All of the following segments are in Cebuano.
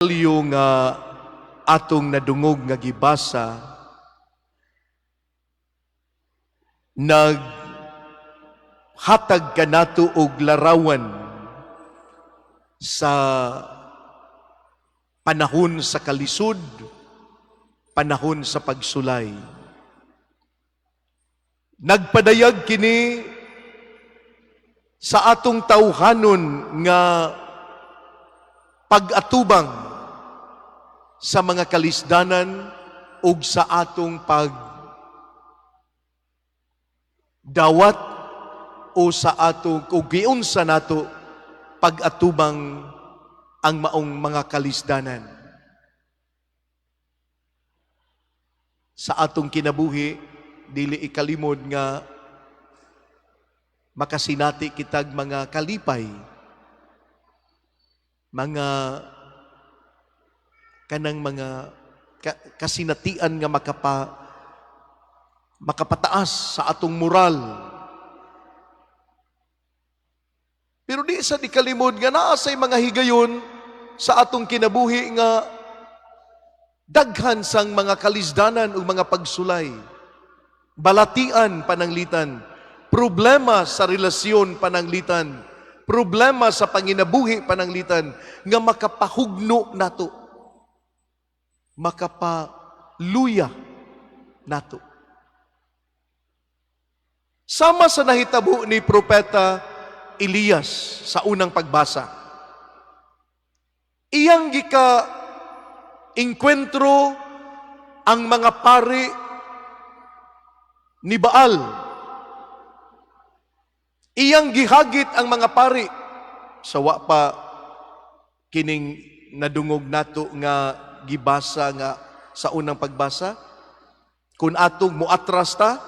Ebanghelyo nga atong nadungog nga gibasa naghatag kanato og larawan sa panahon sa kalisod, panahon sa pagsulay. Nagpadayag kini sa atong tawhanon nga pag-atubang sa mga kalisdanan ug sa atong pag dawat o sa atong ug giunsa nato pag-atubang ang maong mga kalisdanan. Sa atong kinabuhi, dili ikalimod nga makasinati kitag mga kalipay, mga kanang mga kasinatian nga makapataas sa atong moral. Pero di sa dikalimod nga naa say mga higayon sa atong kinabuhi nga daghan sang mga kalisdanan ug mga pagsulay. Balatian pananglitan, problema sa relasyon pananglitan, problema sa panginabuhi pananglitan nga makapahugno nato, makapaluya nato. Sama sa nahitabo ni Propeta Elias sa unang pagbasa. Iyang gika engkwentro ang mga pari ni Baal. Iyang gihagit ang mga pari sa wa pa kining nadungog nato nga gibasa nga sa unang pagbasa. Kung atong muatras ta,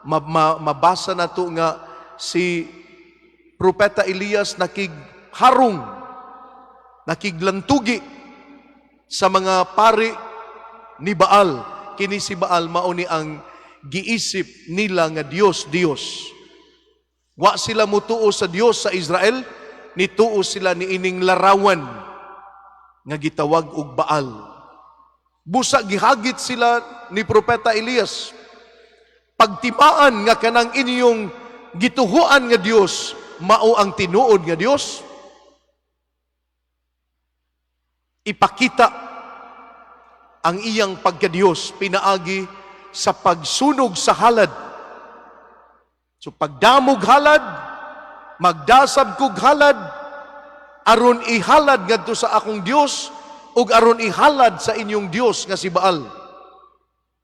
mabasa nato nga si Propeta Elias nakigharong, nakiglantugi sa mga pari ni Baal. Kini si Baal mao ni ang giisip nila nga Dios, Dios. Wa sila mutuo sa Dios sa Israel, nituo sila ni ining larawan nga gitawag og Baal. Busa gihagit sila ni Propeta Elias. Pagtimaan nga kanang inyong gituhuan nga Dios mao ang tinuod nga Dios. Ipakita ang iyang pagka-Dios pinaagi sa pagsunog sa halad. So pagdamog halad, magdasab kog halad, aron ihalad ngadto sa akong Dios ug aron ihalad sa inyong Dios nga si Baal.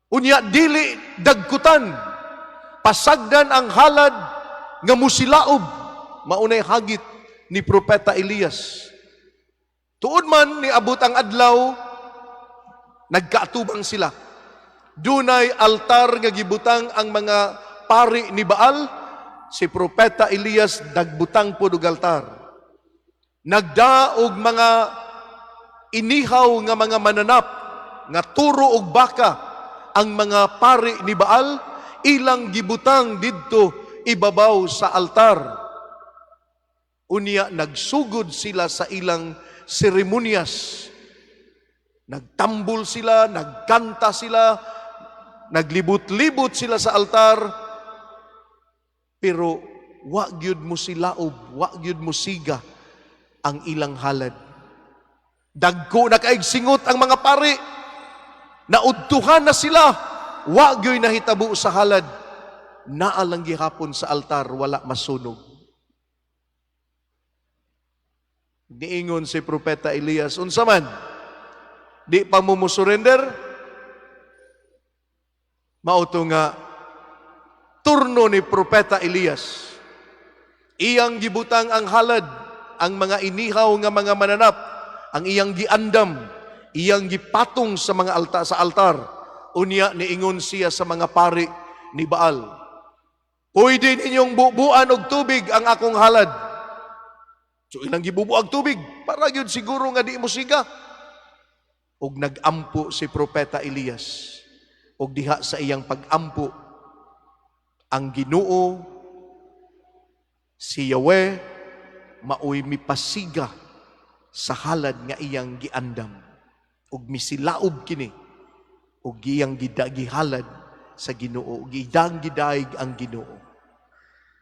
Unya dili dagkutan, pasagdan ang halad nga musilaob, maunay hagit ni Propeta Elias. Tuod man niabot ang adlaw, nagkaatubang sila. Dunay altar nga gibutang ang mga pari ni Baal, si Propeta Elias nagbutang pod og altar. Nagdaog mga inihaw nga mga mananap nga turo og baka ang mga pari ni Baal, ilang gibutang didto ibabaw sa altar. Unya nagsugod sila sa ilang seremonyas. Nagtambol sila, nagkanta sila, naglibot-libot sila sa altar. Pero wa gyud mo silaob, wa gyud mo siga ang ilang halad. Dagko na kaig singot ang mga pari. Naudtuhan na sila. Wa gyud nahitabo sa halad. Naa lang gihapon sa altar, wala masunog. Niingon si Propeta Elias, unsa man? Di pa mo mo-surrender? Mao to nga turno ni Propeta Elias. Iyang gibutang ang halad, ang mga inihaw nga mga mananap, ang iyang giandam, iyang gipatong sa mga alta sa altar. Unya niingon siya sa mga pari ni Baal. Pwede ninyong bubuan og tubig ang akong halad. So ilang gibubuag tubig para gyud siguro nga di mo siga. Og nagampo si Propeta Elias. Og diha sa iyang pagampo ang Ginoo si Yahweh maoy mipasiga Sa halad nga iyang giandam ug misilaob kini ug iyang gihalad sa Ginoo ug iyang gidayeg ang Ginoo.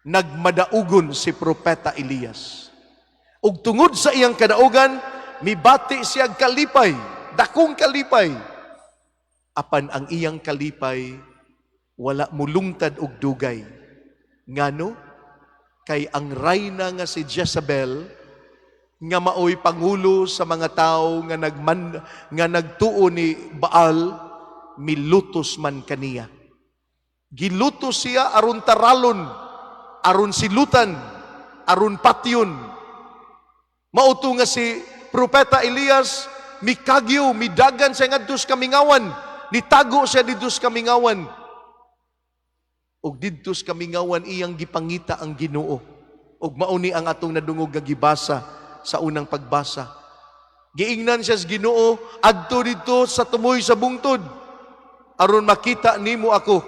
Nagmadaugon si Propeta Elias. Ug tungod sa iyang kadaugan, mibati siya kalipay, dakong kalipay. Apan ang iyang kalipay wala mulungtad og dugay. Ngano? Kay ang rayna nga si Jezebel, nga maoy pangulo sa mga tao nga nagtuo ni Baal, milutos man kaniya. Gilutos siya aron taralon, aron silutan, aron patyon. Mao to nga si Propeta Elias mikagyo, midagan siya ngadto sa kamingawan, nitago siya didto sa kamingawan. Ug didto sa kamingawan iyang gipangita ang Ginoo. Ug mao ni ang atong nadungog nga gibasa sa unang pagbasa. Giingnan siya sa Ginoo, "Adto didto sa tumoy sa bungtod aron makita nimo ako."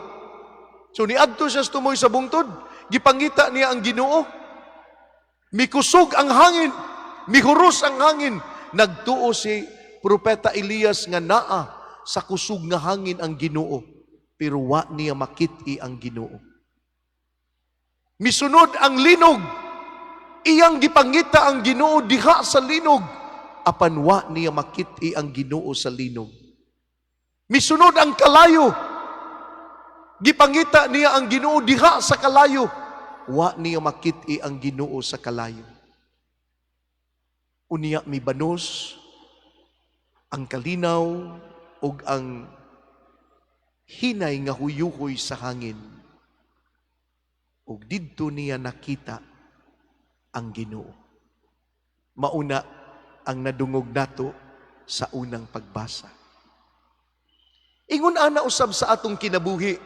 So niadto siya sa tumoy sa bungtod, gipangita niya ang Ginoo. Mikusog ang hangin, mihuros ang hangin. Nagtuo si Propeta Elias nga naa sa kusog nga hangin ang Ginoo, pero wa niya makit-i ang Ginoo. Misunod ang linog, iyang gipangita ang Ginoo diha sa linog, apan wa niya makit-i ang Ginoo sa linog. Misunod ang kalayo, gipangita niya ang Ginoo diha sa kalayo, wa niya makit-i ang Ginoo sa kalayo. Unya mibanos ang kalinaw ug ang hinay nga huyuhoy sa hangin. Ug didto niya nakita ang Ginoo. Mauna ang nadungog nato sa unang pagbasa. Ingon ana usab sa atong kinabuhi.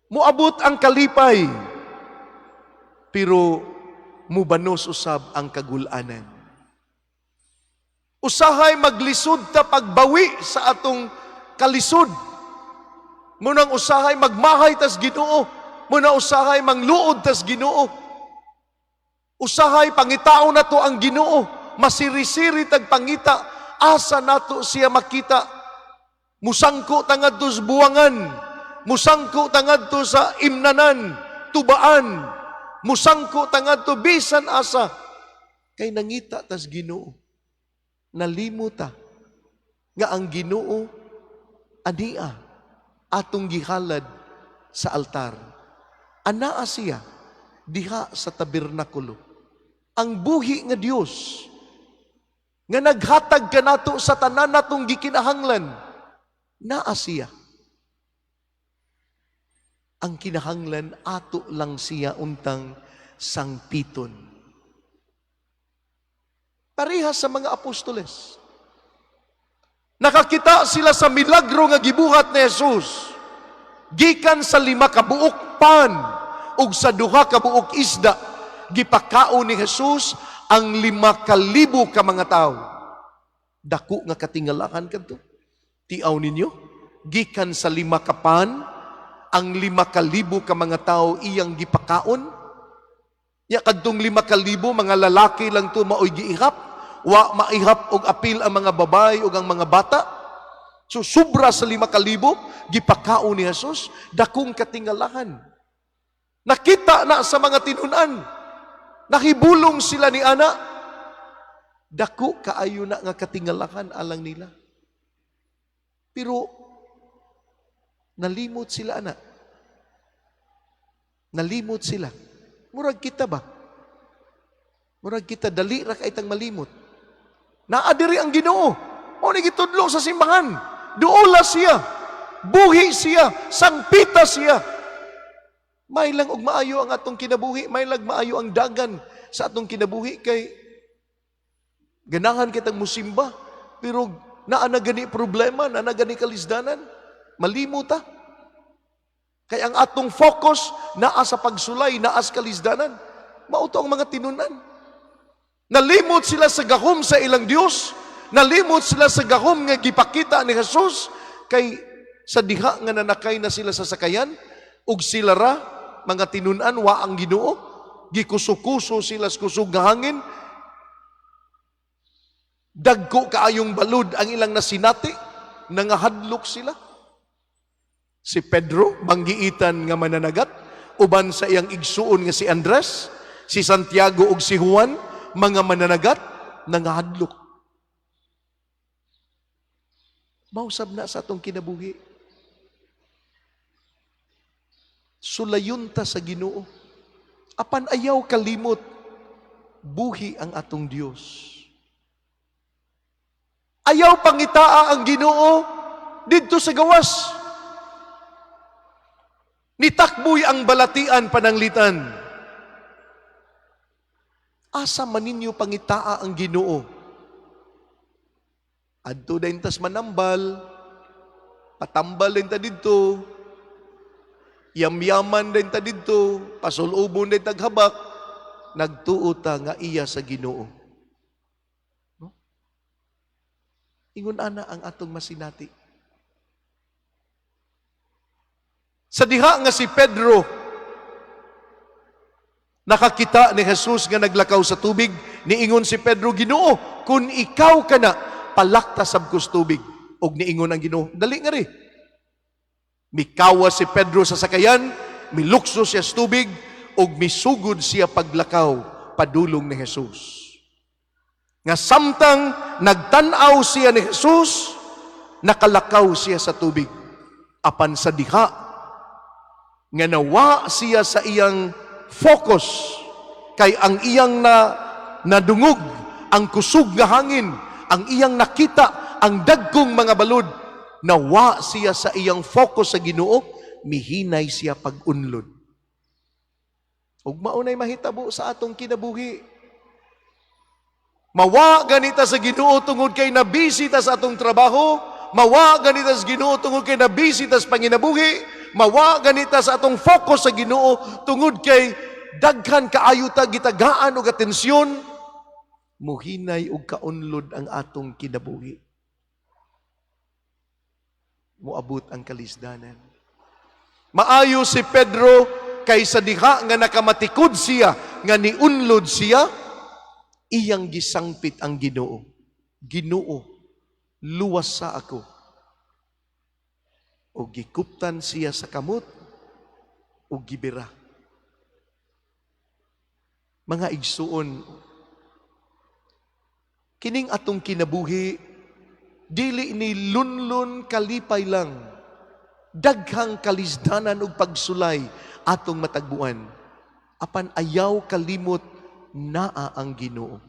Muabot ang kalipay, pero mubanos usab ang kagulanan. Usahay maglisod ta pagbawi sa atong kalisod. Munang usahay magmahay tas Ginoo. Muna usahay mangluod tas Ginoo. Usahay pangitaon nato ang Ginoo. Masirisiri tag pangita, asa nato siya makita. Musangko ta ngadto sa buwangan. Musangko ta ngadto sa imnanan, tubaan. Musangko ta ngadto bisan asa. Kay nangita tas Ginoo. Nalimot ta nga ang Ginoo ania atong gihalad sa altar. Anaa siya diha sa tabernakulo. Ang buhi nga Dios nga naghatag kanato sa tanan natong gikinahanglan, naa siya. Ang kinahanglan, ato lang siya untang sangpiton. Parehas sa mga apostoles. Nakakita sila sa milagro nga gibuhat ni Jesus. Gikan sa 5 ka buok pan ug sa 2 ka buok isda, gipakaon ni Jesus ang 5,000 ka mga tao. Dako nga katingalahan kadto. Tiaw ninyo, gikan sa 5 ka pan, ang 5,000 ka mga tao iyang gipakaon. Ya kadtong 5,000, mga lalaki lang to maoy giihap. Wa maihap og apil ang mga babae ug ang mga bata. So sobra sa 5,000 gipakaon ni Jesus, dakong katingalahan. Nakita na sa mga tinunan. Nakibulong sila ni ana. Dako kaayo na nga katingalahan alang nila. Pero nalimot sila, ana. Nalimot sila. Murag kita ba? Murag kita, dali ra kay tang malimot. Naa diri ang Ginoo. Mao ni gitudlo sa simbahan. Duola siya. Buhi siya. Sangpita siya. May lang og maayo ang atong kinabuhi, may lang maayo ang dagan sa atong kinabuhi kay ganahan kitang musimba, pero naa na gani problema, naa na gani kalisdanan, malimot ta. Kay ang atong focus naa sa pagsulay, naa sa kalisdanan. Mao to ang mga tinunan. Nalimot sila sa gahom sa ilang Dios. Nalimot sila sa gahom nga gipakita ni Jesus kay sa diha nga nanakay na sila sa sakayan ug sila ra mga tinunan, wa ang Ginoo, gikuso-kuso sila sa kusog nga hangin. Dagko kaayong balud ang ilang nasinati, nangahadlok sila. Si Pedro, manggiitan nga mananagat, uban sa iyang igsuon nga si Andres, si Santiago ug si Juan, mga mananagat, nangahadlok. Mausab na sa atong kinabuhi. Sulayon ta sa Ginoo. Apan ayaw kalimot, buhi ang atong Dios. Ayaw pangitaa ang Ginoo didto sa gawas. Nitakboy ang balatian pananglitan. Asa man ninyo pangitaa ang Ginoo? Adto dayon tas manambal, patambal din ta didto, yamyaman din ta didto, pasulubon din taghabak, nagtuo ta nga iya sa Ginoo. No? Ingon ana ang atong masinati. Sa diha nga si Pedro nakakita ni Jesus nga naglakaw sa tubig, niingon si Pedro, "Ginoo, kung ikaw ka na, palakta sab kus tubig." Og niingon ang Ginoo, "Dali nga ri." Mikawa si Pedro sa sakayan, milukso siya sa tubig, ug misugod siya paglakaw padulong ni Jesus. Nga samtang nagtan-aw siya ni Jesus, nakalakaw siya sa tubig. Apan sa diha nga nawa siya sa iyang focus, kay ang iyang na nadungog ang kusog nga hangin, ang iyang nakita ang dagkong mga balod, nawa siya sa iyang focus sa Ginoo, mihinay siya pag-unlod. Ug maunay mahitabo sa atong kinabuhi. Mawa ganita sa Ginoo tungod kay nabisi ta sa atong trabaho, mawa ganita sa Ginoo tungod kay nabisi ta sa panginabuhi, mawa ganita sa atong focus sa Ginoo tungod kay daghan kaayo ta gitagaan og atensyon, muhinay og kaunlod ang atong kinabuhi. Moabot ang kalisdanan. Maayo si Pedro kay sa diha nga nakamatikod siya, nga niunlod siya, iyang gisangpit ang Ginoo. "Ginoo, luwas sa ako." O gikuptan siya sa kamot, o gibira. Mga igsuon, kining atong kinabuhi, dili ni lunlun kalipay lang. Daghang kalisdanan ug pagsulay atong matagbuan. Apan ayaw kalimot, naa ang Ginoo.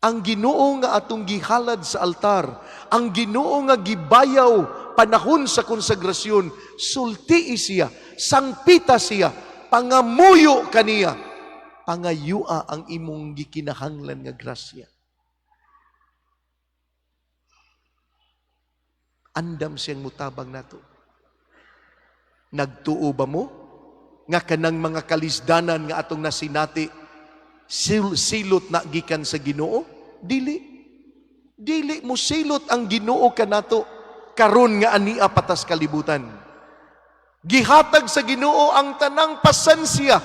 Ang Ginoo nga atong gihalad sa altar, ang Ginoo nga gibayaw panahon sa konsagrasyon, sultii siya, sangpita siya, pangamuyo kaniya, pangayua ang imong gikinahanglan nga grasya. Andam siyang mutabang nato. Nagtuo ba mo nga kanang mga kalisdanan nga atong nasinati silot na gikan sa Ginoo? Dili. Dili mo silot ang Ginoo kanato karon nga ania patas kalibutan. Gihatag sa Ginoo ang tanang pasensya.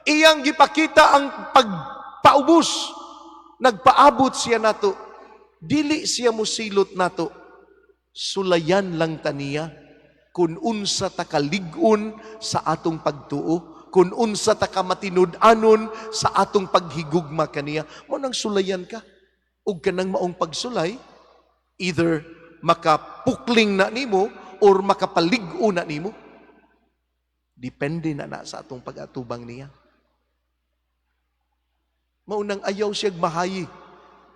Iyang gipakita ang pagpaubos. Nagpaabot siya nato. Dili siya mo silot nato. Sulayan lang taniya kung unsa ta kalig-on sa atong pagtuo, kung unsa ta kamatinud-anon sa atong paghigugma kaniya. Mo nang sulayan ka. Ug kanang maong pagsulay, either makapukling na nimo or makapalig-o na nimo. Depende na na sa atong pag-atubang niya. Maunang ayaw siyag mahayi.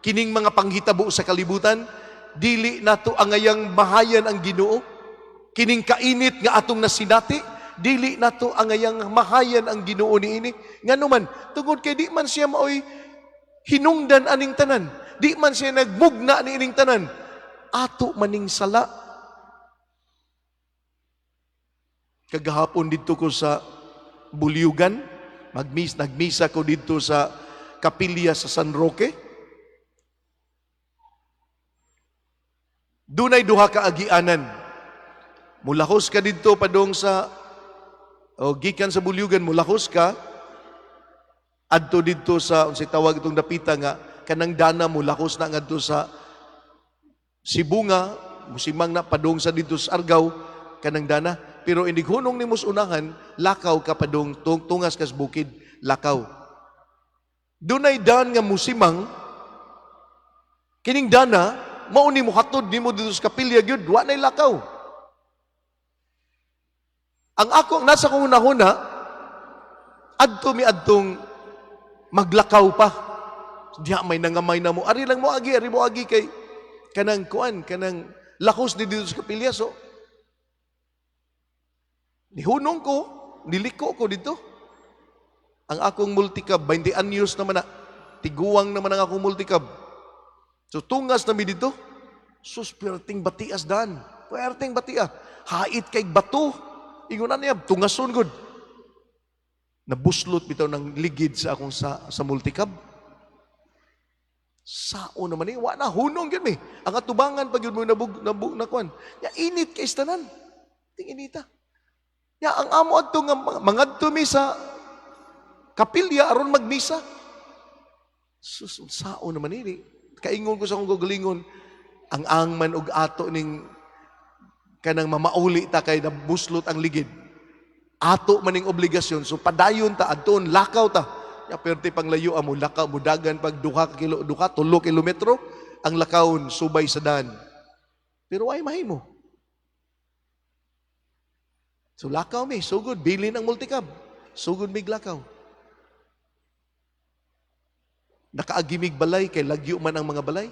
Kining mga panghitabo sa kalibutan, dili nato angayang mahayan ang Ginoo. Kining kainit nga atong nasinati, dili nato angayang mahayan ang Ginoo niini. Ngano man, tungod kay di man siya maoy hinungdan aning tanan. Di man siya nagmugna niining tanan. Ato maning sala. Kagahapon didto ko sa Bulyugan, nagmisa ko didto sa kapilya sa San Roque. Dunay duha ka agianan. Mulahos ka didto padung sa o gikan sa Bulyugan, mulahos ka adto didto sa unsay tawag itong dapita nga Kanang dana mo lakos na ngadto sa Sibonga, musimang na padung sa didto sa Argao, kanang dana. Pero inig hunong nimo sa unahan, lakaw ka padung tungas kas bukid, lakaw. Dunay dan nga musimang kining dana mao ni mohatod nimo didto sa kapilya gyud, wa nay lakaw. Ang ako, ang nasa kong hunahuna, adto mi adtong maglakaw pa. Diha may nangamay na mo. Ari lang mo agi, ari mo agi kay kanang kuan, kanang lakos ni didto sa kapilya. So, nihunong ko, niliko ko didto. Ang akong multicab, 20 anyos naman na, tiguang naman ang akong multicab. So tungas na mi didto. Sus, perting batias dan. Perting batia. Hait kay bato. Ingon na niya, tungason gud. Nabuslot bitaw ng ligid sa akong sa multicab. Sao naman ni, wa na hunong gyud mi. Ang atubangan pag yun mo nabug nabug na kuan. Ya init kay tanan. Ting inita. Ya ang amo adto nga mangadto mi sa kapilya aron magmisa. Sus, sao naman ini. Kaingon ko sa akong gagalingon, ang man og ato ning kanang mamauli ta kay nabuslot ang ligid. Ato maning obligasyon, so padayon ta adtoon, lakaw ta. Ya perti pang layo amo lakaw mudagan pag duha ka kilo, duha 3 kilometro ang lakawon subay sa dan. Pero ay mahimo. So lakaw mi, sugod bilin ang multicab. Sugod mig lakaw. Nakaagimig balay kay lagyo man ang mga balay.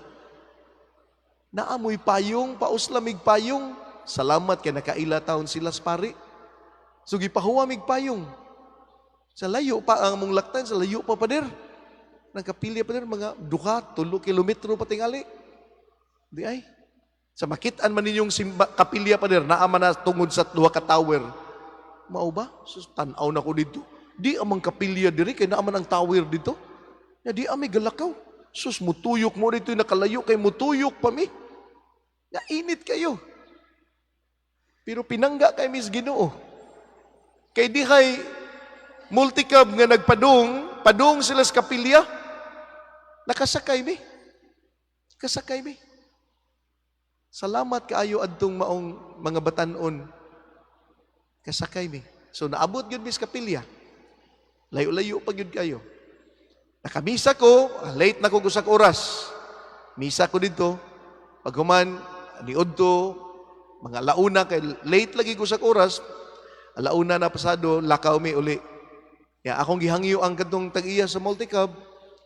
Naamoy payong, pauslamig payong. Salamat kay nakaila taon sila sa pari. So gipahuwa mig payong. Sa layo pa ang among laktan, sa layo pa pader. Nagkapilya pader mga 2, 3 kilometro pa tingali. Di ay. Sa makit-an man ninyong simba, kapilya pader, naa man na tungod sa duha ka tower. Mao ba? Sus, tan-aw na ko didto. Di amang kapilya diri kay naa man ang tower didto. Ya di ami galakaw. Sus, mutuyok mo dito nakalayo kay mutuyok pa mi. Ya init kayo. Pero pinangga kay Miss Ginoo. Kay dihay multicab nga nagpadung, padung sila sa kapilya. Nakasakay mi. Kasakay mi. Salamat kaayo adtong maong mga batanon. Kasakay mi. So naabot gyud mi sa kapilya. Layo-layo pa gyud kayo. Nakamisa ko, late na ko usak oras. Misa ko didto. Paghuman, niudto, mga alauna, kay late lagi ko usak oras, alauna na pasado, lakaw mi uli. Ya, akong gihangyo ang kadtong tag-iya sa multicab,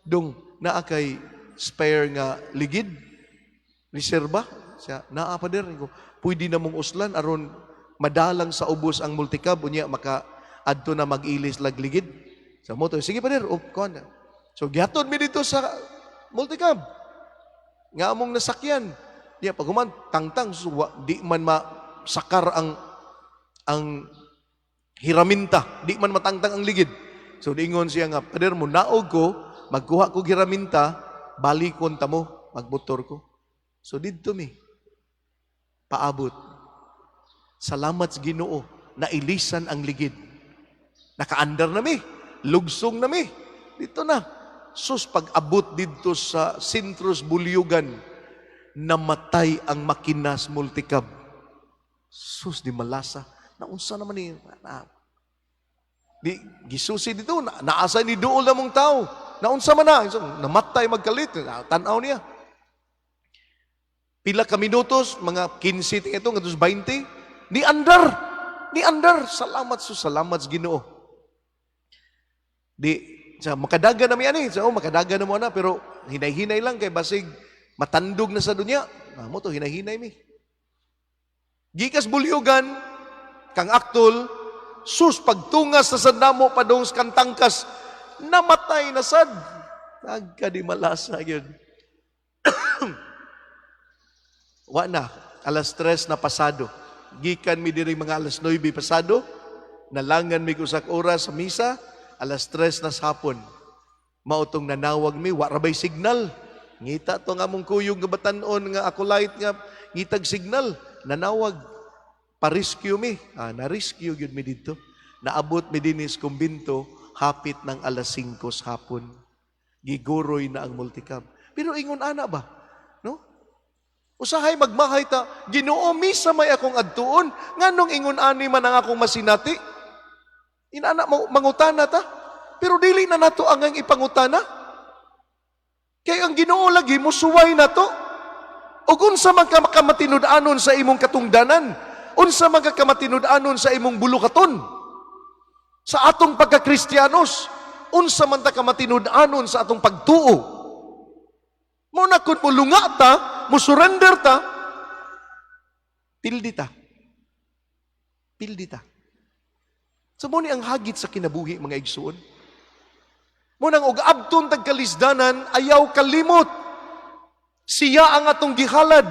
dong naa kay spare nga ligid, reserba. Siya, naa pa dir. Ko, pwede na mong uslan aron madalang sa ubos ang multicab, unya maka adto na mag-ilis lag ligid. Sa moto, sige pa dir, oh, kuan na. So gihatod mi didto sa multicab. Nga among nasakyan. Diya pag human tangtang so, di man masakar ang hiraminta, di man matangtang ang ligid. So diingon siya nga, "Pader, mo naog ko, magkuha ko hiraminta, balikon ta mo, magmotor ko." So didto mi paabot. Salamat sa Ginoo, nailisan ang ligid. Nakaandar na mi, lugsong na mi. Didto na. Sus, pag-abot didto sa Sentros Bulyugan, namatay ang makinas multicab. Sus, di malasa. Naunsa naman ni na, di gisusi didto na, naasa ni duol na mong tao. Naunsa man na, namatay magkalit, tanaw niya. Pila ka minutos, mga 15 ito, nga 20, ni andar, ni andar. Salamat sus, salamat sa Ginoo. Di sa makadaga na mi ani, sa oh, makadaga na mo na, pero hinay-hinay lang kay basig matandog na sa dunya. Ah, mo to hinay-hinay mi. Gikas Bulyugan, kang Aktol, sus, pagtungas na sa namo padung sa Kantangkas, namatay na sad. Nagka di malasa yun. Wa na, alas 3 na pasado. Gikan mi diri mga alas 9 pasado, nalangan mi usak oras sa misa, alas 3 na sa hapon. Mao tong nanawag mi, wa ra bay signal. Ngita to nga among kuyog nga batanon nga acolyte nga ngitag signal, nanawag pa-rescue mi. Ah, na-rescue gyud mi didto. Naabot mi dinhi sa kumbento hapit ng alas 5 sa hapon. Giguroy na ang multicab. Pero ingon ana ba? No? Usahay magmahay ta, "Ginoo, misa may akong adtuon. Nganong ingon ani man ang akong masinati?" Inana mo mangutana ta. Pero dili na nato ang ipangutana. Kay ang Ginoo lagi musuway nato. Ug unsa man ka makamaatinud-anon sa imong katungdanan? Unsa man ka kamatinud-anon sa imong bulukaton? Sa atong pagkakristiyanos, unsa man ta kamatinud-anon sa atong pagtuo? Mao na kung mulunga ta, mo surrender ta, pildi ta. Pildi ta. So mao ni ang hagit sa kinabuhi, mga igsuon. Mao nang og abton tag kalisdanan, ayaw kalimot. Siya ang atong gihalad.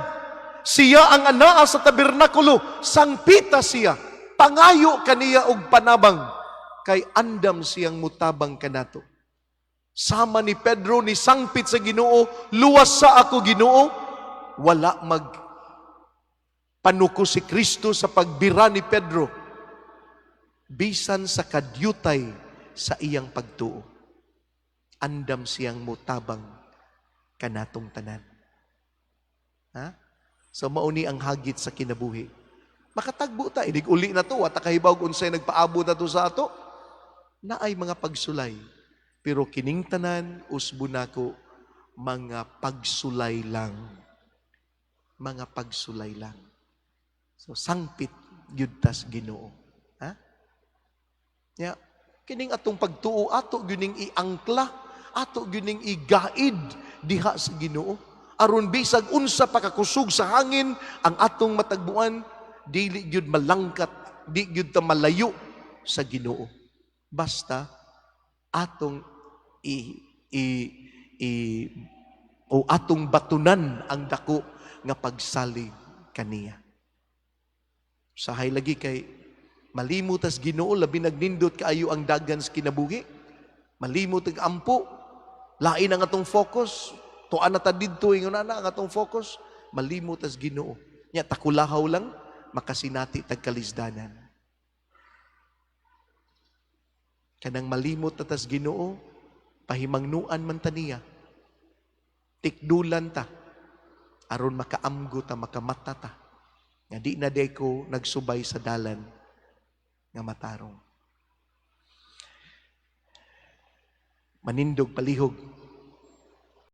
Siya ang anaa sa tabernakulo. Sangpita siya. Pangayo kaniya og panabang. Kay andam siyang mutabang kanato. Sama ni Pedro ni sangpit sa Ginoo, "Luwas sa ako, Ginoo." Wala mag panuko si Kristo sa pagbira ni Pedro. Bisan sa kadyutay sa iyang pagtuo. Andam siyang mutabang kanatong tanan. Ha? So mao ni ang hagit sa kinabuhi. Makatagbo ta, inig uli na to, wa ta kahibaw kung unsay nagpaabot na to sa ato. Naay mga pagsulay. Pero kining tanan, usbo nako, mga pagsulay lang. Mga pagsulay lang. So sangpit gyud tas Ginoo. Ha? Ya, kining atong pagtuo, ato gyud ning iangkla, ato gyud ning igaid diha sa Ginoo. Aron bisag unsa pa kakusog sa hangin ang atong matagbuan, dili gyud malangkat, di gyud ta malayo sa Ginoo. Basta atong i i i o atong batunan ang dako nga pagsalig kaniya. Sahay lagi kay malimot tas Ginoo, labi nagnindot kaayo ang dagan sa kinabuhi. Malimot ang ampo. Lain ang atong focus. Tuan na ta didto, ingon ana ang atong focus. Malimot tas Ginoo. Nya takulahaw lang makasinati tag kalisdanan. Kanang malimot na tas Ginoo, pahimangnuan man ta niya. Tikdulan ta aron makaamgo ta, makamata ta nga di na diay ko nagsubay sa dalan nga matarong. Manindog palihog.